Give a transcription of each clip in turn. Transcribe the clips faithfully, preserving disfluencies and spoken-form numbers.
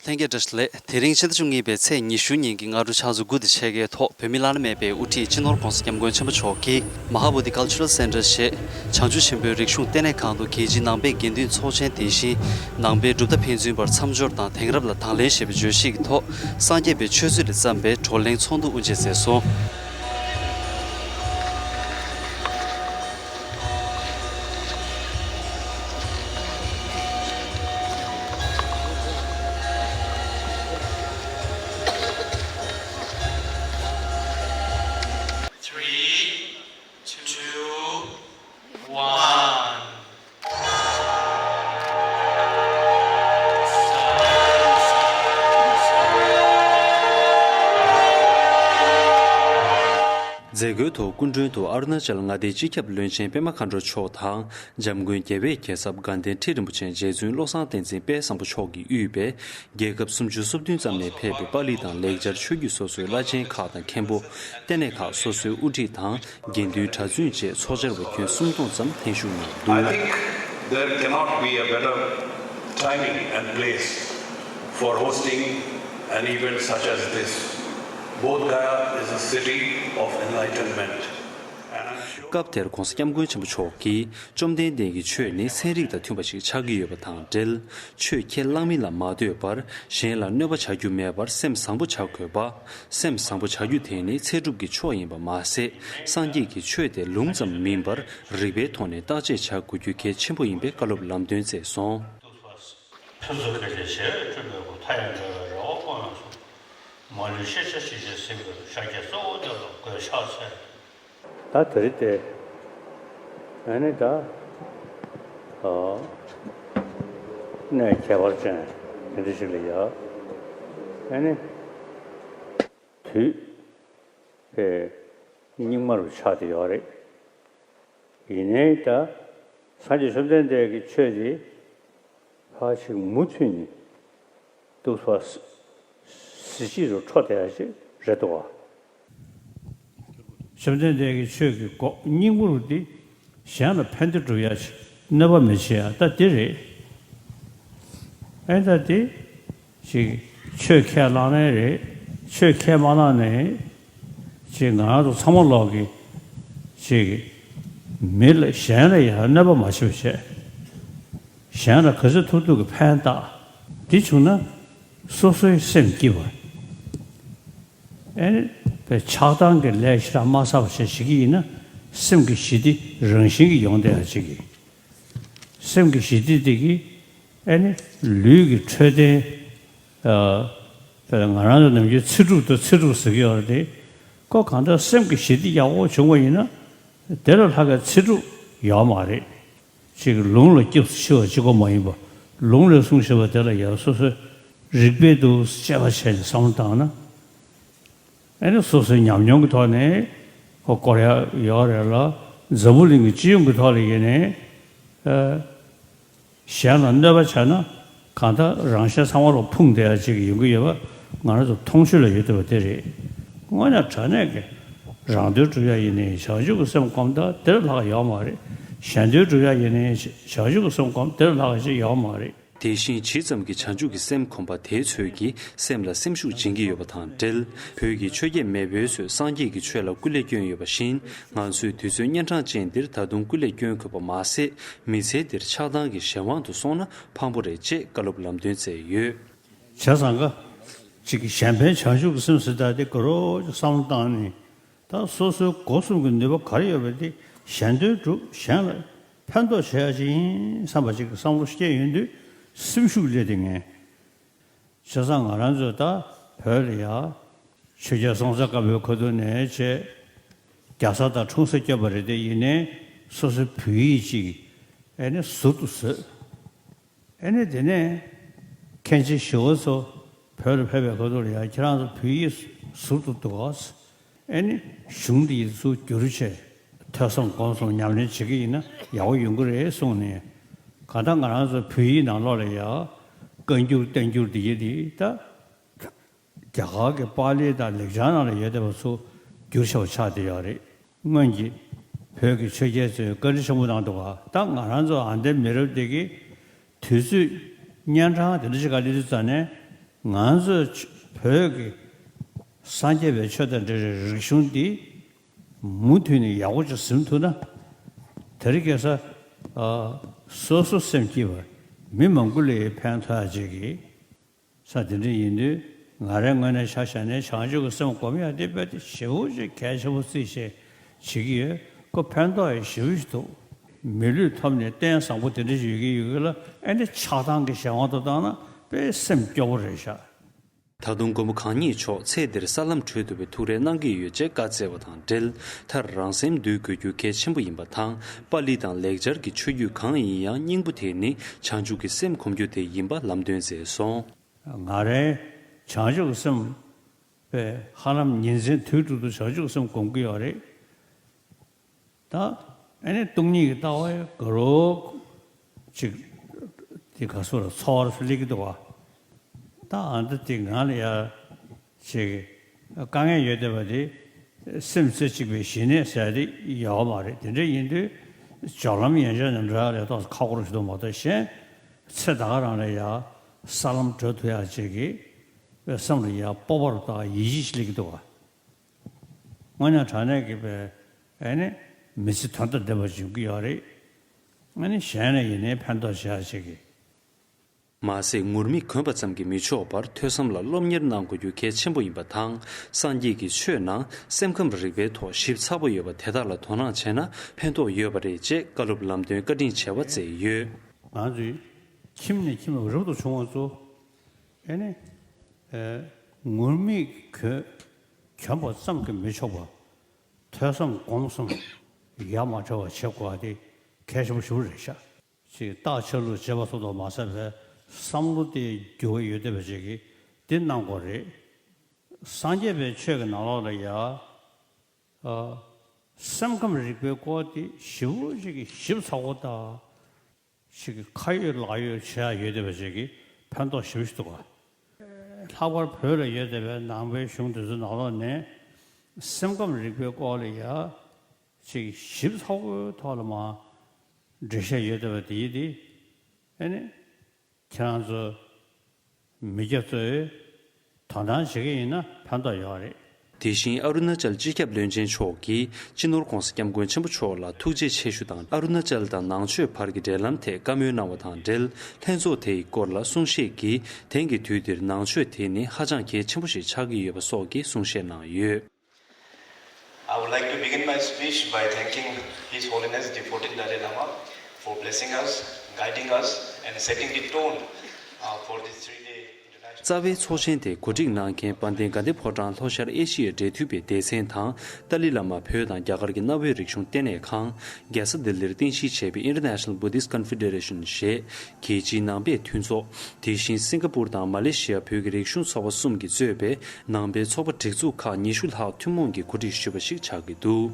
ལྷན་རྒྱས་བཀྲ་ཤིས་བདེ་ལེགས། དེ་རིང་ཕྱི་ཟླ་བཅུ་གཉིས་པའི་ཚེས་ཉི་ཤུ་ཉིན་གྱི་སྔ་དྲོ་ཕྱག་ཚོད་དགུ་དང་ཕྱེད་ཀའི་ཐོག་བོད་མི་བླ་ན་མེད་པའི་དབུ་ཁྲིད་སྤྱི་ནོར་༧གོང་ས་༧སྐྱབས་མགོན་ཆེན་པོ་མཆོག་གིས་མ་ཧཱ་བོ་དྷི་ཀལ་ཅུ་རལ་སེན་ཊར་ཞེས་བྱང་ཆུབ་ཆེན་པོའི་རིག་གཞུང་ལྟེ་གནས་ཁང་དུ་རྒྱལ་སྤྱིའི་ནང་པའི་དགེ་འདུན་ཚོགས་ཆེན། དེ་བཞིན་ནང་པའི་གྲུབ་མཐའ་ཕན་ཚུན་བར་མཚམས་སྦྱོར་དང་དེང་རབས་ལ་དང་ལེན་ཞེས་པའི་བརྗོད་གཞི་གི་ཐོག་སངས་རྒྱས་པའི་ཆོས་ཚུལ་ལས་བརྩམས་པའི་བགྲོ་གླེང་ཚོགས་འདུ་དབུ་འབྱེད་མཛད་སོང་། Three, two, one. མཛད་སྒོའི་ཐོག་སྐུ་མགྲོན་དུ་ཨ་རུ་ན་ཅལ་མངའ་སྡེའི་སྤྱི་ཁྱབ་བློན་ཆེན་པད་མ་མཁའ་འགྲོ་མཆོག་དང་། འཇམ་མགོན་རྒྱལ་བའི་རྒྱལ་ཚབ་དགའ་ལྡན་ཁྲི་རིན་པོ་ཆེ་རྗེ་བཙུན་བློ་བཟང་བསྟན་འཛིན་དཔལ་བཟང་པོ་མཆོག་གིས་དབུས་པའི་རྒྱལ་ཁབ་སུམ་ཅུ་སོ་བདུན་ཙམ་ནས་ཕེབས་པའི་པཱ་ལི་དང་ལེགས་སྦྱར་ཆོས་བརྒྱུད་སོ་སོའི་བླ་ཆེན་ཁག་དང་མཁན་པོ། ལྟེ་གནས་ཁག་སོ་སོའི་དབུ་ཁྲིད་དང་དགེ་འདུན་གྲྭ་བཙུན་བཅས་ཚོགས་བཅར་བ་ཁྱོན་སུམ་སྟོང་ཙམ་ལྷན་ཞུགས་གནང་འདུག། I think there cannot be a better timing and place for hosting an event such as this. Bodh Gaya is a city of enlightenment. And I'm sure སྐབས་དེར་༧གོང་ས་༧སྐྱབས་མགོན་ཆེན་པོ་མཆོག་གིས་བཅོམ་ལྡན་འདས་ཀྱི་ཆོས་ནི་ཚན་རིག་དང་མཐུན་པ་ཞིག་ཆགས་ཀྱི་ཡོད་པ་དང་འབྲེལ། ཆོས་ཁས་བླངས་མིན་ལ་མ་ལྟོས་པར་གཞན་ལ་གནོད་པ་བྱ་རྒྱུ་མེད་པར་སེམས་བཟང་པོ་བྱ་དགོས་པ། སེམས་བཟང་པོ་བྱ་རྒྱུ་དེ་ནི་ཚེ་སྒྲུབ་ཀྱི་མཆོག་ཡིན་པ་མ་ཟད། སངས་རྒྱས་ཀྱི་ཆོས་དེ་ལུང་ཙམ་མིན་པར་རིགས་པའི་ཐོག་ནས་བརྟག་དཔྱད་བྱ་དགོས་རྒྱུ་གལ་ཆེན་པོ་ཡིན་པའི་བཀའ་སློབ་ལམ་སྟོན་མཛད་སོང་། ཕུན་སུམ་ཚོགས་པའི་ཞལ་སྤྲུལ་པའི་སྐུ། མཐའ་ཡས་འགྲོ་བའི་རེ་བ་སྐོང་བའི་གསུང་། མ་ལུས་ཤེས་བྱ་ཇི་བཞིན་གཟིགས་པའི་སྐུ། ཤཱཀྱའི་གཙོ་བོ་འདི་ལ་མགོས་ཕྱག་འཚལ། ད་དེ་རིང་དེ། ཨ་ནི་ད། ཨ། གནས་ཁྱད་པར་ཅན་དེ་འདྲ་ཞིག་ལ་ཡ། ཨ་ནི། དུས། ཨེ། སྙིགས་མ་རུ་ཆགས་བསྡད་ཡོད་རེད། ཡིན་ནའི་ད། སངས་རྒྱས་བཅོམ་ལྡན་འདས་ཀྱི་ཆོས་འདི། ཕར་ཞིག་མུ་མཐུད་ནས། འདུག་སེ། གཟི་བརྗིད་དུ་འཕྲོ་བསྡད་ཡ་ཅིག་རེད་འདུག་བ། བཅོམ་ལྡན་འདས་ཀྱི་ཆོས་ཀྱི་སྒོ་སྙིང་པོ་རུ་འདི་གཞན་ལ་ཕན་བདེ་སྒྲུབ་ཡ་ཅིག་གནོད་པ་མི་བྱེད་ཡ་ད་འདི་རེད། ཨེ་ད་འདི་ཅིག་ཆོས་ཁས་བླངས་ནའི་རེད། ཆོས་ཁས་མ་བླངས་ནའི་ཅིག་ང་རང་ཚོ་ཚང་མ་ལོག་གི་ཅིག་མི་ལ་གཞན་ལ་ཡང་གནོད་པ་མ་བྱེད་པ་བྱས། གཞན་ལ་ག་ཚོད་ཐུབ་ཐུབ་ཀྱི་ཕན་བཏགས། འདི་བྱུང་ན་སོ་སོའི་སེམས་སྐྱིད་པ། ཨེ་ནི་པའི་ཆགས་སྡང་གི་ལས་ཞེ་དྲག་མ་བསགས་པ་བྱས་བྱེད་ཀྱི་ཡིན་ན་སེམས་ཀྱི་ཞི་བདེ་རང་བཞིན་གྱིས་ཡོང་བསྡད་ཡ་ཅིག་གི། སེམས་ཀྱི་ཞི་བདེ་དེ་གིས་ཨེ་ནི་ལུས་ཀྱི་འཕྲོད་བསྟེན། ཨ། པའི་ང་རང་ཚོ་ནམ་རྒྱུན་ཚེ་སྒྲུབ་དང་ཚེ་སྒྲུབ་ཟེར་གྱི་ཡོད་རེད་དེ། ཁོ་གང་ལྟར་སེམས་ཀྱི་ཞི་བདེ་ཡག་པོ་བྱུང་བ་ཡིན་ན། དེ་ལས་ལྷག་གི་ཚེ་སྒྲུབ་ཡོད་མ་རེད། ཅིག་ལུང་ལ་སྐྱབས་སུ་མཆི་བ་གཅིག་པོ་མ་ཡིན་པ། ལུང་ལས་གསུངས་བཞག་པ་དེ་ལ་ཡང་སོ་སོའི་རིག་པས་འདུག་དཔྱད་པ་བྱས་ནས་བསམ་བློ་བཏང་ན། ཨེ་ནི་སོ་སོའི་ཉམས་མྱོང་གི་ཐོག་ནས་ཁོ་སྐོར་ཡག་ཡོད་རེད་ལ། འཛམ་བུ་གླིང་གི་སྤྱི་ཡོངས་ཀྱི་ཐོག་ལ་ཡིན་ནའི། ཨ། གཞན་ལ་གནོད་པ་བྱས་ན་གང་ལྟར་རང་གཞན་ཚང་མ་ལ་ཕུང་བསྡད་ཡ་ཅིག་ཡོང་གི་ཡོད་པ་ང་རང་ཚོ་མཐོང་ཆོས་ལ་ཡོད་བསྡད་པ་དེ་རེད། དངོས་གནས་དྲང་གནས་ཀྱི་རང་དོན་སྒྲུབ་ཡ་ཡིན་ནའི་བྱང་ཆུབ་ཀྱི་སེམས་བསྒོམ་ད་དེ་ལས་ལྷག་ཡོད་མ་རེད། གཞན་དོན་སྒྲུབ་ཡ་ཡིན་ནའི་བྱང་ཆུབ་ཀྱི་སེམས་བསྒོམ་དེ་ལས་ལྷག་ཅིག་ཡོད་མ་རེད། དེ་བཞིན་ཇི་ཙམ་གྱི་བྱང་ཆུབ་ཀྱི་སེམས་བསྒོམ་པ་དེའི་ཚོད་ཀྱིས་སེམས་ལ་སེམས་ཤུགས་སྦྱིན་གྱི་ཡོད་པ་དང་འབྲེལ། བོད་ཀྱི་ཆོས་བརྒྱུད་མེས་པོའི་ཚོས་སངས་རྒྱས་ཀྱི་ཆོས་ལ་སྐུ་ལས་བསྐྱོན་ཡོད་པ་བཞིན། ང་ཚོའི་དུས་ཚོད་གཉན་འཕྲང་ཅན་འདིར་ད་དུང་སྐུ་ལས་བསྐྱོན་དགོས་པ་མ་ཟད། མི་ཚེ་འདིར་ཆགས་སྡང་གི་གཞན་དབང་དུ་སོང་ན་ཕངས་པོ་རེད་ཅེས་བཀའ་སློབ་ལམ་སྟོན་མཛད་ཡོད། བྱས་ཙང་ཀ་ཅིག་གཞན་ཕན་བྱང་ཆུབ་ཀྱི་སེམས་ཟེར་ད་དེ་དགའ་རབ་ཅིག་བསམ་བློ་བཏང་ནས། ད་སོ་སོའི་སྒོ་གསུམ་གྱི་ནུས་པ་ག་རེ་ཡོད་པ་དེ་གཞན་དོན་སྒྲུབ། གཞན་ལ་ཕན་ཐོགས་བྱེད་ཡ་ཅིག་ཡིན་བསམ་པ་ཅིག་གི་བསམ་བློ་སྐྱེས་ཡོང་དུས་སེམས་ཤུགས་སླེབས་བསྡད་མཁན། བྱས་ཙང་ང་རང་ཚོས་ད་བོད་ལ་ཡ། ཆོས་རྒྱལ་སྲོང་བཙན་སྒམ་པོའི་ཁ་ཐུག་ནས་བྱས། རྒྱ་བཟའ་དང་འཁྲུངས་ས་བསྐྱབས་པ་རེད་དེ། ཡིན་ནའི་སོ་སོའི་བོད་ཡིག་ཅིག་ཨེ་ནི་ཟུར་དུ་བཟོས། ཨེ་ནི་དེ་ནས་མཁན་ཆེན་ཞི་བ་འཚོ་བོད་ལ་ཕེབས་པའི་ཁ་ཐུག་ལ་ཡ། ཁྱེད་རང་ཚོ་བོད་ཡིག་ཟུར་དུ་འདུག་ག། ཨེ་ནི་གཞུང་འདི་ཡིག་ཚུར་བསྒྱུར་བྱས་ཐོས་བསམ་སྒོམ་གསུམ་ཉམས་ལེན་བྱེད་ཀྱི་ཡིན་ན་ཡག་པོ་ཡོང་གི་རེད་གསུངས་ནས། གང་ལྟར་ང་རང་ཚོ་བོད་ཡིག་ནང་ལོགས་ལ་ཡ་བཀའ་འགྱུར་བསྟན་འགྱུར་འདི་ཡིན་དེ་ད། རྒྱ་གར་གྱི་པཱ་ལི་དང་ལེགས་སྦྱར་ནང་ལ་ཡོད་བསྡད་པ་ཚོ་བསྒྱུར་བྱས་པ་ཆགས་བསྡད་ཡོད་རེད། སྔོན་གྱི་བོད་ཀྱི་ཆོས་རྒྱལ་ཚོས་བཀའ་འདྲི་ཆེན་པོ་གནང་འདུག་ག། ད་ང་རང་ཚོ་ཨ་འདའི་མི་རབས་འདི་གི་དུས་ཚོད་གཉན་འཕྲང་དེ་འདྲ་ཞིག་ག་སླེབས་དུས་ཙམ་ནས། ང་ཚོས་བོད་ཀྱི་སངས་རྒྱས་པའི་ཆོས་དང་འབྲེལ་བའི་རིག་གཞུང་འདི་མུ་མཐུད་ནས་ཡག་པོ་ཅིག་ཟིན་ཐུབ་ན། དེ་རིང་ཁ་སང་ཨ་སོ་སོ་སེམས་སྐྱིད་པ་མི་མང་པོ་ལ་ཕན་ཐོགས་ཡ་ཅིག་གི་ས་དེ་འདྲ་ཡིན་དུས། ང་རའི་ངོས་ནས་ཆ་བཞག་ནས་བྱང་ཆུབ་ཀྱི་སེམས་སྒོམ་ཡ་དེ་དཔེ་དེ་ཞེ་པོ་ཅིག་གལ་ཆེན་པོ་བརྩིས་བྱས་བྱེད་ཀྱི་ཡོད། ཁོ་ཕན་ཐོགས་ཡ་ཞེ་པོ་ཞིག་འདུག་མི་ལུས་ཐོབ་ནས་རྟེན་བཟང་པོ་དེ་འདྲ་ཞིག་ཡོད་ཀྱི་ཡོད་ཀྱི་ལ། ཨེ་འདྲ་ཆགས་སྡང་གི་གཞན་དབང་དུ་བཏང་ན་དཔེ་སེམས་སྐྱོ་པོ་རེད་ཤག་ད་དུང་མགོན་པོ་གང་ཉིད་མཆོག་ཚེ་འདིར་ས་ལམ་བགྲོད་ཐུབ་པའི་ཐུགས་རེ་གནང་གི་ཡོད་ཅེས་བཀའ་སྩལ་བ་དང་འབྲེལ། མཐར་རང་སེམས་འདུལ་དགོས་རྒྱུ་གལ་ཆེན་པོ་ཡིན་པ་དང་། པཱ་ལི་དང་ལེགས་སྦྱར་གྱི་ཆོས་བརྒྱུད་གང་ཡིན་ཡང་སྙིང་པོ་དེ་ནི་བྱང་ཆུབ་ཀྱི་སེམས་སྒོམ་རྒྱུ་དེ་ཡིན་པ་ལམ་སྟོན་མཛད་སོང་། ང་རའི་བྱང་ཆུབ་ཀྱི་སེམས་དཔེ་ཧ་ལམ་ཉིན་མཚན་དུས་དྲུག་ཏུ་བྱང་ཆུབ་ཀྱི་སེམས་སྒོམ་གྱི་ཡོད་རེད། ད་ཨ་ནི་སྟོང་ཉིད་ཀྱི་ལྟ་བ་ཡང་དགའ་རབ་ཅིག་དེ་ག་སོ་ལ་ཚོར་བ་སླེབས་ཀྱི་འདུག་བ། ད་ཨ་འདི་དེ་ང་ལ་ཡ་ཅིག་དཀའ་ངལ་ཡོད་བསྡད་པ་དེ། སེམས་རྩེ་གཅིག་པའི་ཞི་གནས་ཟེར་ཡ་དེ་ཡོད་མ་རེད། དེ་འདྲ་ཡིན་དུས་སྦྱོར་ལམ་ཡན་ཆད་ནས་འགྲོ་ཡ་ལས་ཏོག་ཙམ་ཁག་པོ་རུ་ཞིག་འདུག་མ་གཏོགས། གཞན་ཚེ་ད་ག་རང་ལ་ཡ་ས་ལམ་བགྲོད་ཐུབ་ཡ་ཅིག་གི་སེམས་ལ་ཡ་སྤོབས་པ་རུ་དང་ཡིད་ཆེས་ཤིག་སླེབས་ཀྱི་འདུག་བ། དངོས་གནས་དྲང་གནས་ཀྱི་པའི་ཨ་ནི་མི་ཚེ་དོན་དང་ལྡན་པ་ཅིག་ཡོང་གི་ཡོད་རེད། ཨ་ནི་གཞན་ལ་ཡིན་ནའི་ཕན་ཐོགས་བྱེད་ཡ་ཅིག་གི། མ་ཟད་ངུར་སྨྲིག་གོན་པ་ཙམ་གྱིས་མི་ཆོག་པར་ཐོས་བསམ་ལ་སློབ་གཉེར་གནང་དགོས་རྒྱུ་གལ་ཆེན་པོ་ཡིན་པ་དང་། སངས་རྒྱས་ཀྱི་ཆོས་ནང་སེམས་ཁམས་རིག་པའི་ཐོག་ཞིབ་ཚགས་པོ་ཡོད་པ་དེ་དག་ལ་དོ་སྣང་བྱས་ན་ཕན་ཐོགས་ཡོད་པ་རེད་ཅེས་བཀའ་སློབ་ལམ་སྟོན་བཀའ་དྲིན་ཆེ་བ་བསྩལ་ཡོད། ང་ཚོས་ཁྱིམ་ནས་ཁྱིམ་ལ་རབ་ཏུ་བྱུང་བ་ཚོ་ཨ་ནི་ངུར་སྨྲིག་གོན་གྱོན་པ་ཙམ་གྱིས་མི་ཆོག་པ། ཐོས་བསམ་སྒོམ་གསུམ་ཡ་མ་བྲལ་བ་བྱེད་དགོས་པ་དེ་གལ་ཆེན་པོ་ཞིག་རེད་ཤག་ཅིག་བརྟག་དཔྱད་ལུགས་བྱེད་པ་སོགས་དང་མ་ཟད་པའི་བསམ་བློ་དེ་འགྱུར་བ་ཡོད་བསྡད་པ་ཅིག་གིས་འདི་གནང་དགོས་རེད། སངས་རྒྱས་པའི་ཆོས་ཀྱི་ནང་ལོགས་ལ་ཡ། ཨ། སེམས་ཁམས་རིག་པའི་སྐོར་དེ་ཞེ་པོ་ཅིག་གི་ཞིབ་ཚགས་པོ་དང་། ཞིག་གི་ཁ་ཡོད་ལག་ཡོད་བྱེད་ཡ་ཡོད་བསྡད་པ་ཅིག་གི་ཕན་ཐོགས་ཞེ་པོ་ཞིག་འདུག་ག་ལྷག་པར་བོད་ལ་ཡོད་བསྡད་པའི་ནང་པའི་གཞུང་དེ་ཚོའི་ནང་ལོགས་ནས་སེམས་ཁམས་རིག་པའི་སྐོར་ལ་ཡ་ཅིག་ཞིབ་ཚགས་པོའི་ཐོག་ལ་མ་འགྲེལ་བཤད་ཡོད་བསྡད་པ་དེ་ཡིན་ཏེ། ཨ་ནི་ཁྱེད་རང་ཚོ་མི་སྐྱ་ཚོས་དོ་སྣང་བྱེད་ཀྱི་ཡིན་ན་ཕན་ཐོགས་ཡོད་རེད། དེ་བཞིན་ཨ་རུ་ན་ཅལ་སྤྱི་ཁྱབ་བློན་ཆེན་མཆོག་གིས་སྤྱི་ནོར་༧གོང་ས་༧སྐྱབས་མགོན་ཆེན་པོ་མཆོག་ལ་ཐུགས་རྗེ་ཆེ་ཞུ་དང་། ཨ་རུ་ན་ཅལ་དང་ནང་ཆོས་བར་གྱི་འབྲེལ་ལམ་ཐད་བཀའ་མོལ་གནང་བ་དང་འབྲེལ། ལྷན་ཚོགས་དེའི་སྐོར་ལ་གསུང་བཤད་ཀྱིས། དེང་གི་དུས་འདིར་ནང་ཆོས་དེ་ནི་ཧ་ཅང་གལ་ཆེན་པོ་ཞིག་ཆགས་ཀྱི་ཡོད་པ་སོགས་ཀྱི་གསུང་བཤད་གནང་ཡོད། I would like to begin my speech by thanking His Holiness the fourteenth Dalai Lama for blessing us, guiding us, and setting the tone, uh, for this three-day international རྩ་བའི་ཚོགས་ཆེན་དེ་གོ་སྒྲིག་གནང་མཁན་དཔལ་ལྡན་དགའ་ལྡན་ཕོ་བྲང་ལྷོ་ཤར་ཨེ་ཤི་ཡའི་འབྲེལ་མཐུད་པའི་སྡེ་ཚན་དང་། ཏཱ་ལའི་བླ་མ་བོད་དང་རྒྱ་གར་གྱི་གནའ་བོའི་རིག་གཞུང་ལྟེ་གནས་ཁང་། རྒྱལ་ས་ལྡི་ལིར་རྟེན་གཞི་བྱས་པའི་International Buddhist Confederation ཞེས་རྒྱལ་སྤྱིའི་ནང་པའི་མཐུན་ཚོགས། དེ་བཞིན་སིང་ག་པུར་དང་མ་ལེ་ཤི་ཡ་བོད་ཀྱི་རིག་གཞུང་ཚོགས་པ་གསུམ་གྱིས་གཙོས་པའི་ནང་པའི་ཚོགས་པ་སྒྲིག་འཛུགས་ཁག་ཉི་ཤུ་ལྷག་ཐུན་མོང་གིས་གོ་སྒྲིག་ཞུས་པ་ཞིག་ཆགས་ཀྱི་འདུག་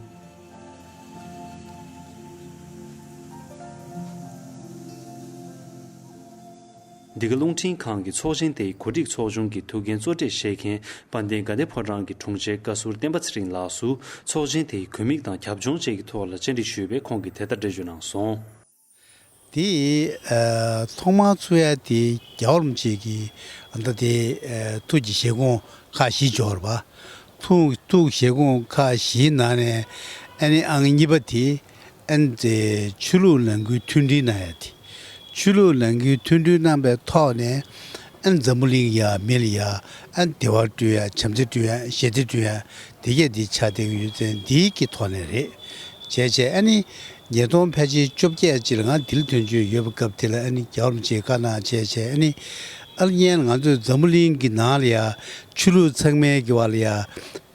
འདི་ག་རླུང་འཕྲིན་ཁང་གི་ཚོགས་ཆེན་དེའི་གོ་སྒྲིག་ཚོགས་ཆུང་གི་ཐུགས་འགན་གཙོ་གྲས་བཞེས་མཁན་དཔལ་ལྡན་དགའ་ལྡན་ཕོ་བྲང་གི་དྲུང་ཆེ་བཀའ་ཟུར་བསྟན་པ་ཚེ་རིང་ལགས་སུ་ཚོགས་ཆེན་དེའི་དགོས་དམིགས་དང་རྒྱབ་ལྗོངས་བཅས་ཀྱི་ཐོག་ལ་བཅར་འདྲི་ཞུས་པས། ཁོང་གིས་དེ་ལྟར་འགྲེལ་བརྗོད་གནང་སོང་། དེ་ཨ་ཐོག་མར་ཚུགས་ཡ་དེ་རྒྱལ་བ་རིན་པོ་ཆེ་གི་ཨ་ད་དེ་ཨ་ཐུགས་ཀྱི་བཞེད་དགོངས་ཁག་བཞི་འབྱོར་བ། ཐུགས་ཐུགས་བཞེད་དགོངས་ཁག་བཞིའི་ནང་ནས་ཨ་ནི་ཨང་གཉིས་པ་དེ་ཨ་ནི་དེ་ཆོས་ལུགས་ནང་ཁུལ་མཐུན་སྒྲིལ་གནང་ཡ་དེ། ཆོས་ལུགས་ནང་ཁུལ་མཐུན་སྒྲིལ་གནང་པའི་ཐོག་ནས་ཨ་ནི་འཛམ་བུ་གླིང་ཡ་མི་ལ་ཡ་ཨ་ནི་བདེ་བ་བསྐྲུན་ཡ། བྱམས་བརྩེ་བསྐྲུན་ཡ། ཞི་བདེ་བསྐྲུན་ཡ། དེ་གས་འདི་ཆགས་བསྡད་ཀྱི་ཡོད་ཚེ་འདིའི་གི་ཐོག་ནས་རེད། བྱས་བྱས་ཨ་ནི་ཉིས་སྟོང་ཕལ་ཆེར་བཅོ་བརྒྱད་ཅིག་ལ་ང་ལྡི་ལི་དོན་གཅོད་ཡོད་པའི་སྐབས་དེ་ལ་ཨ་ནི་རྒྱལ་བ་རིན་པོ་ཆེས་བཀའ་གནང་བྱས་བྱས་ཨ་ནི་ཨ་ནི་ང་ཚོའི་འཛམ་བུ་གླིང་གི་ནང་ལ་ཡ་ཆོས་ལུགས་ཚང་མའི་གི་བར་ལ་ཡ་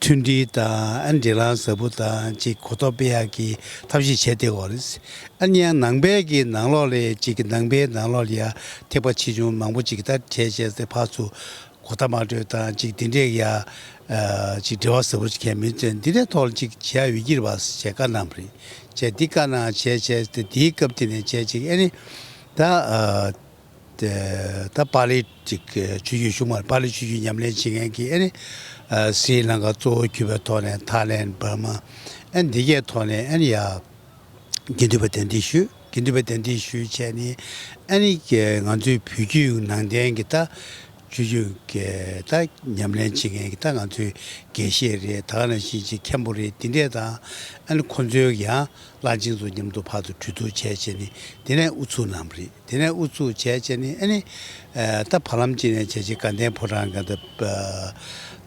མཐུན་སྒྲིལ་དང་ཨ་ནི་སྒྲིག་ལམ་ཟབ་པོ་དང་ཅིག་གོ་རྟོགས་སྤེལ་ཡག་གི་ཐབས་ཤེས་བྱས་བསྡད་ཡོད་རེད། ཨ་ནི་ཡང་ནང་པའི་གི་ནང་ལོགས་ལ་ཅིག་གི་ནང་པའི་ནང་ལོགས་ལ་ཡ་ཐེག་པ་ཆེ་ཆུང་མང་པོ་ཅིག་གི་ད་བྱས་བྱས་ཏེ་ཕར་ཚུར་གོ་བརྡ་མ་སྤྲོད་དང་ཅིག་དེ་འདྲས་ཡ། ཨ་ཅིག་འབྲེལ་བ་ཟབ་པོ་ཅིག་གས་མི་བཙན་འདི་འདྲའི་ཐོག་ལ་ཅིག་བྱེད་ཡ་ཡོད་ཀྱི་རེད་པ་ཞེས་བཀའ་གནང་བ་རེད། བྱས་འདི་བཀའ་གནང་བྱས་བྱས་ཏེ་དེའི་སྐབས་དེ་ནས་བྱས་ཅིག་ཨ་ནི་ད་ཨ་ད་པཱ་ལི་ཅིག་ཆོས་བརྒྱུད་གཞུང་མར་པཱ་ལི་ཆོས་བརྒྱུད་ཉམས་ལེན་བྱེད་མཁན་གྱི་ཨ་ནི་ཨ་སི་རི་ལང་ཀ་གཙོ་བོ་གྱུར་པའི་ཐོག་ནས་ཐའི་ལེན་འབར་མ་ཨ་ནི་འདི་གའི་ཐོག་ནས་ཨ་ནི་ཡ། དགེ་འདུན་པ་གདན་འདྲེན་ཞུས། དགེ་འདུན་པ་གདན་འདྲེན་ཞུས་བྱས་ནས་ཨ་ནི་ང་ཚོའི་བོད་བརྒྱུད་ནང་བསྟན་གྱི་ད་ ཆོས་བརྒྱུད་ཀྱི་ད་ཉམས་ལེན་བྱེད་མཁན་གྱི་ད་ང་ཚོའི་དགེ་བཤེས་རེད། ད་ག་ནང་བཞིན་ཅིག་མཁན་པོ་རེད། དེ་འདྲས་དང་ཨ་ནི་ཁོང་ཚོའི་ཡང་བླ་ཆེན་ཚོ་མཉམ་དུ་ཕར་ཚུར་གྲོས་བསྡུར་བྱས་བྱས་ནས་དེ་ནས་དབུ་ཚུགས་གནང་བ་རེད། དེ་ནས་དབུ་ཚུགས་བྱས་བྱས་ནས་ཨ་ནི་ད་བར་ལམ་ཅིག་ནས་བྱས་བྱས་དགའ་ལྡན་ཕོ་བྲང་གི་ད་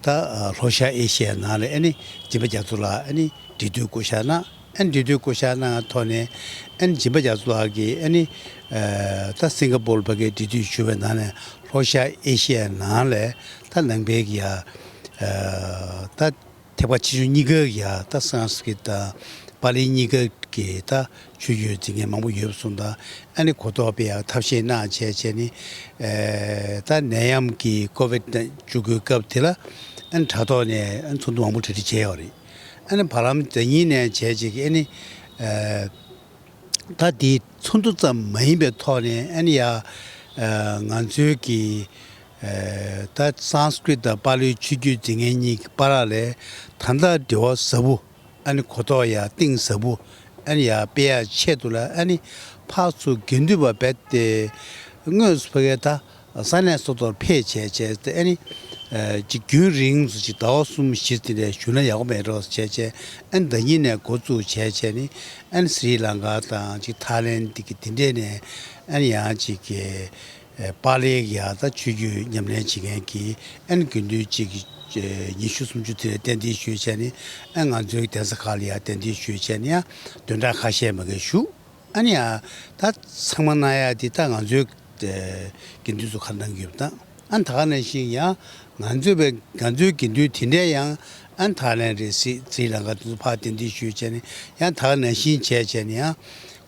ད་ལྷོ་ཤར་ཨེ་ཤི་ཡའི་ནང་ལ་ཨ་ནི་སྦྱིན་པ་རྒྱ་མཚོ་ལགས་ཨ་ནི་འབྲེལ་མཐུད་བསྐོ་བཞག་གནང་། ཨ་ནི་འབྲེལ་མཐུད་བསྐོ་བཞག་གནང་ཐོག་ནས་ཨ་ནི་སྦྱིན་པ་རྒྱ་མཚོ་ལགས་ཀྱིས་ཨ་ནི་ད་སིང་ག་པོར་ཕ་གིར་འབྲེལ་མཐུད་ཞུ་བའི་ནང་ནས་ལྷོ་ཤར་ཨེ་ཤི་ཡའི་ནང་ལས་ད་ནང་པའི་གི་ཡ་ད་ཐེག་པ་ཆེ་ཆུང་གཉིས་ཀའི་ཡ་ད་སཾ་སྐྲྀཏ་དང་པཱ་ལི་གཉིས་ཀ་གི་ད་ཆོས་བརྒྱུད་འཛིན་མཁན་མང་པོ་ཡོད་པ་སོང་ཙང་ཨ་ནི་གོ་རྟོགས་སྤེལ་ཡག་ཐབས་ཤེས་གནང་བྱས་བྱས་ནི་ད་ནད་ཡམས་ཀྱི་ཀོ་ཝིད་བཅུ་དགུའི་སྐབས་དེ་ལ་ཨ་ནི་དྲ་ཐོག་ནས་ཨ་ནི་ཚོགས་འདུ་མང་པོ་གྲ་སྒྲིག་བྱས་ཡོད་རེད། ཨ་ནི་བར་ལམ་དེ་ཉིན་ནས་བྱས་བྱས་ཀྱི་ཨ་ནི་ཨ་ད་དེའི་ཚོགས་འདུ་ཙམ་མ་ཡིན་པའི་ཐོག་ནས་ཨ་ནི་ཡ་ཨ་ང་ཚོའི་གི་ཨ་ད་སཾ་སྐྲྀཏ་དང་པཱ་ལིའི་ཆོས་བརྒྱུད་འཛིན་མཁན་གཉིས་ཀྱི་བར་ལ་ད་ལྟ་འབྲེལ་བ་ཟབ་པོ་ཨ་ནི་གོ་རྟོགས་ཡ་གཏིང་ཟབ་པོ་ཨ་ནི་ཡ་སྤེལ་ཡ་ཆེད་དུ་ལ་ཨ་ནི་ཕར་ཚུར་དགེ་འདུན་པ་རྦད་དེ་དངོས་སུ་ཕ་གིར་ད། ས་གནས་སོ་སོར་ཕེབས་བྱས་བྱས་ཏེ་ཨ་ནི་ཅིག་རྒྱུན་རིང་སུ་ཅིག་ཟླ་བ་གསུམ་བཞི་དེ་འདྲ་བཞུགས་ན་ཡག་པོ་མེད་འགྲོ་བྱས་བྱས་ཨ་ནི་ཟླ་ཉིན་ནས་འགོ་བཙུགས་བྱས་བྱས་ནི་ཨ་ནི་སི་རི་ལང་ཀ་དང་ཅིག་ཐའི་ལེན་དེ་གི་དེ་འདྲས་ནས་ཨ་ནི་ཡང་ཅིག་གི་པཱ་ལིའི་ཡ་ད་ཆོས་བརྒྱུད་ཉམས་ལེན་བྱེད་མཁན་གྱི་ཨ་ནི་དགེ་འདུན་ཅིག་ཉི་ཤུ་སུམ་ཅུ་དེ་འདྲས་གཏན་འདྲེན་ཞུས་བྱས་ནི་ཨ་ནི་ང་ཚོའི་གདན་ས་ཁག་ལ་ཡ་གཏན་འདྲེན་ཞུས་བྱས་ནི་ཡང་བདུན་ཕྲག་ཁ་ཤས་མ་གི་བཞུགས། ཨ་ནི་ཡང་ད་ཚང་མ་གནང་ཡ་དེ་ད་ང་ཚོའི་དགེ་འདུན་ཚོ་ཁ་གནང་གི་ཡོད་པ་དང་ཨ་ནི་ད་ག་ནང་བཞིན་ཡང་ང་ཚོའི་བའི་ང་ཚོའི་དགེ་འདུན་དེ་འདྲས་ཡང་ཨ་ནི་ཐའི་ལེན་རེད་སི་སི་རི་ལང་ཀ་དེ་ཚོ་ཕར་གཏན་འདྲེན་ཞུས་བྱས་ནས་ཡང་ད་ག་ནང་བཞིན་བྱས་བྱས་ནས་ཡང་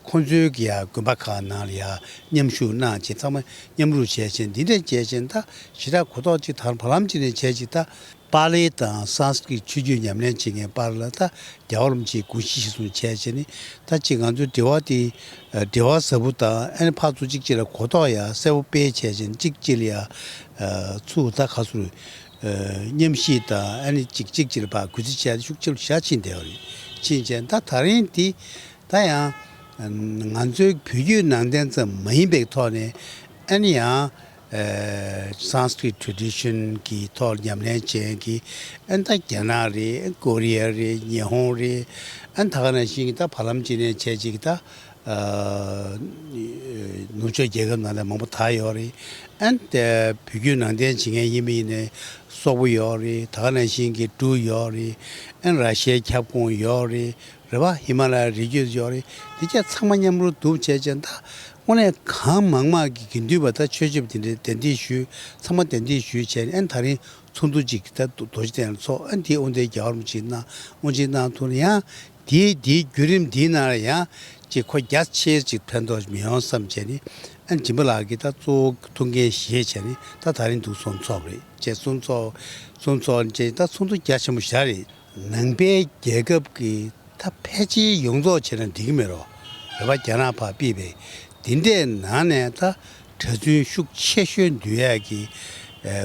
ཁོང་ཚོའི་གི་ཡ་དགོན་པ་ཁག་ནང་ལ་ཡ་མཉམ་ཞུགས་གནང་བྱས་ཚང་མ་མཉམ་རུབ་བྱས་བྱས་འདི་འདྲས་བྱས་བྱས་ད་ཞེ་དྲག་གོ་རྟོགས་ཅིག་དང་བར་ལམ་ཅིག་ནས་བྱས་ཅིག་ད། པཱ་ལི་དང་སཾ་སྐྲྀཏ་ཆོས་བརྒྱུད་ཉམས་ལེན་བྱེད་མཁན་བར་ལ་ད་རྒྱལ་བ་རིན་པོ་ཆེའི་དགོངས་གཞི་གཞིར་བཟུང་བྱས་བྱས་ནི་ད་ཅིག་ང་ཚོའི་འབྲེལ་བ་དེ་འབྲེལ་བ་ཟབ་པོ་དང་ཨ་ནི་ཕར་ཚུར་གཅིག་གཅིག་ལ་གོ་རྟོགས་ཡང་གསལ་པོ་སྤེལ་བྱས་བྱས་ནི་གཅིག་གཅིག་ལ་ཡང་ཚུར་ད་ག་ཚོད་མཉམ་ཞིབ་དང་ཨ་ནི་གཅིག་གཅིག་གཅིག་ལ་ཕར་གུས་བརྩི་བྱས་ཏེ་ཤུགས་ཆེ་རུ་ཞེ་དྲག་ཕྱིན་བསྡད་པ་རེད། ཕྱིན་བྱས་ད་ད་རིང་དེ། ད་ཡང་ང་ཚོའི་བོད་བརྒྱུད་ནང་བསྟན་ཙམ་མ་ཡིན་པའི་ཐོག་ནས་ཨ་ནི་ཡང་Sanskrit tradition གི་ཐོག་ཉམས་ལེན་བྱེད་མཁན་གྱི་ཨ་ནི་ད་རྒྱ་ནག་རེད། ཀོ་རི་ཡ་རེད། ཉི་ཧོང་རེད། ཨ་ནི་ད་ག་ནང་བཞིན་གྱི་ད་བར་ལམ་ཅིག་ནས་བྱས་ཅིག་ད་ནུབ་ཕྱོགས་རྒྱལ་ཁབ་ནང་ལ་མང་པོ་དར་ཡོད་རེད། ཨ་ནི་ད་བོད་བརྒྱུད་ནང་བསྟན་བྱེད་མཁན་ཡིན་མིན་ཡིན་ནའི་སོག་པོ་ཡོད་རེད། ད་ག་ནང་བཞིན་གྱི་འབྲུག་ཡོད་རེད། ཨ་ནི་ར་ཤི་ཡའི་ཁྱབ་ཁོངས་ཡོད་རེད། རེད་བ། ཧི་མ་ལ་ཡའི་རི་རྒྱུད་ཡོད་རེད། དེ་གས་ཚང་མ་མཉམ་རུབ་བསྡུར་བྱས་བྱས་ད་དངོས་གནས་གང་མང་མང་གི་དགེ་འདུན་པ་ད་ཆོས་ཞབས་དེ་འདྲའི་གདན་འདྲེན་ཞུས་ཚང་མ་གདན་འདྲེན་ཞུས་བྱས་ཨ་ནི་ད་རིང་ཚོགས་འདུ་ཅིག་ད་རྡོ་རྗེ་གདན་ལ་ཚོགས། ཨ་ནི་དེའི་དབུ་འདས་རྒྱལ་བ་རིན་པོ་ཆེ་གནང་དབུ་འབྱེད་གནང་ཐུབ་ན་ཡང་དེའི་དེའི་བརྒྱུད་རིམ་དེའི་ནང་ལ་ཡང་ཅིག་ཁོ་རྒྱ་ཆེ་ཅིག་ཕན་ཐོགས་མི་ཡོང་བསམ་བྱས་ནི་ཨ་ནི་སྦྱིན་པ་ལགས་ཀྱིས་ད་གཙོ་བོ་ཐུགས་འགན་བཞེས་བྱས་ནི་ད་ད་རིང་འདུག་སོང་ཚོགས་རེད་ཅེས་གསུང་ཚོགས་གསུང་ཚོགས་ཅེས་ད་ཚོགས་འདུ་རྒྱ་ཆེན་པོ་ཞིག་རེད། ནང་པའི་རྒྱལ་ཁབ་ཀྱི་ད་ཕལ་ཆེར་ཡོངས་རྫོགས་བྱས་ན་འགྲིག་གི་མེད་རོགས། རེད་པ། རྒྱ་ནག་ཕར་ཕུད་པའི་དེ་འདྲའི་ནང་ནས་ད་གྲྭ་བཙུན་ཤུགས་ཆེ་ཤོས་འདུས་ཡག་གི་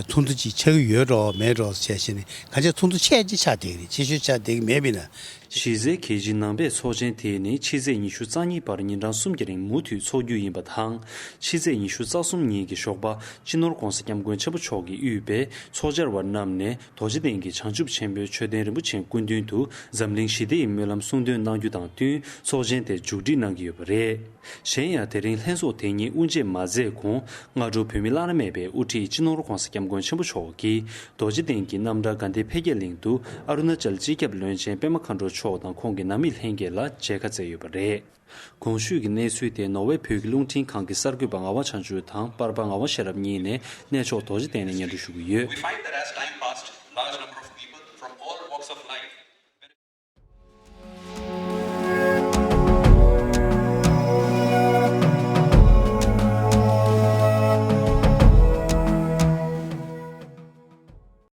ཚོགས་འདུ་ཅིག་ཆགས་ཀྱི་ཡོད་རོགས་མེད་རོགས་བྱས་བྱས་ནས་གང་ཆེ་ཚོགས་འདུ་ཆེ་ཅིག་ཆགས་བསྡད་ཀྱི་རེད། ཆེ་ཤོས་ཆགས་བསྡད་ཀྱི་མེད་པས་ན། གཞི་རྩའི་གལ་ཆེའི་ནང་པའི་ཚོགས་ཆེན་དེ་ནི་ཕྱི་ཚེས་ཉི་ཤུ་རྩ་གཉིས་བར་ཉིན་གྲངས་གསུམ་གྱི་རིང་མུ་མཐུད་འཚོགས་རྒྱུ་ཡིན་པ་དང་། ཕྱི་ཚེས་ཉི་ཤུ་རྩ་གསུམ་ཉིན་གྱི་ཞོགས་པ་སྤྱི་ནོར་༧གོང་ས་༧སྐྱབས་མགོན་ཆེན་པོ་མཆོག་གིས་དབུས་པའི་ཚོགས་བཅར་བ་རྣམས་ནས། རྡོ་རྗེ་གདན་གྱི་བྱང་ཆུབ་ཆེན་པོའི་མཆོད་རྟེན་རིན་པོ་ཆེའི་སྐུ་མདུན་དུ་འཛམ་གླིང་ཞི་བདེ་ཡི་སྨོན་ལམ་གསུང་འདོན་གནང་རྒྱུ་དང་བསྟུན་ཚོགས་ཆེན་དེ་མཇུག་སྒྲིལ་གནང་གི་ཡོད་པ་རེད། གཞན་ཡང་དེ་རིང་ལྷན་ཚོགས་དེ་ཉིད་དབུ་འབྱེད་མ་མཛད་གོང་སྔ་དྲོ་བོད་མི་བླ་ན་མེད་པའི་དབུ་ཁྲིད་སྤྱི་ནོར་༧གོང་ས་༧སྐྱབས་མགོན་ཆེན་པོ་མཆོག་གིས་རྡོ་རྗེ་གདན་གྱི་རྣམ་གྲྭ་དགའ་ལྡན་འཕེལ་རྒྱས་གླིང་དུ་ཨ་རུ་ན་ཅལ་སྤྱི་ཁྱབ་བློན་ཆེན་པད་མ་མཁའ་འགྲོ་མཆོག་དང་ཁོང་གི་ནང་མི་ལྷན་རྒྱས་ལ་མཇལ་ཁ་བསྩལ་ཡོད་པ་རེད། གོང་ཞུས་ཀྱི་གནས་ཚུལ་དེ་ནོར་ཝེ་བོད་ཀྱི་རླུང་འཕྲིན་ཁང་གི་གསར་འགོད་པ་ངག་དབང་བྱང་ཆུབ་དང་པར་པ་ངག་དབང་ཤེས་རབ་གཉིས་ནས་གནས་མཆོག་རྡོ་རྗེ་གདན་ནས་སྙན་སྒྲོན་ཞུ་གི་ཡོད།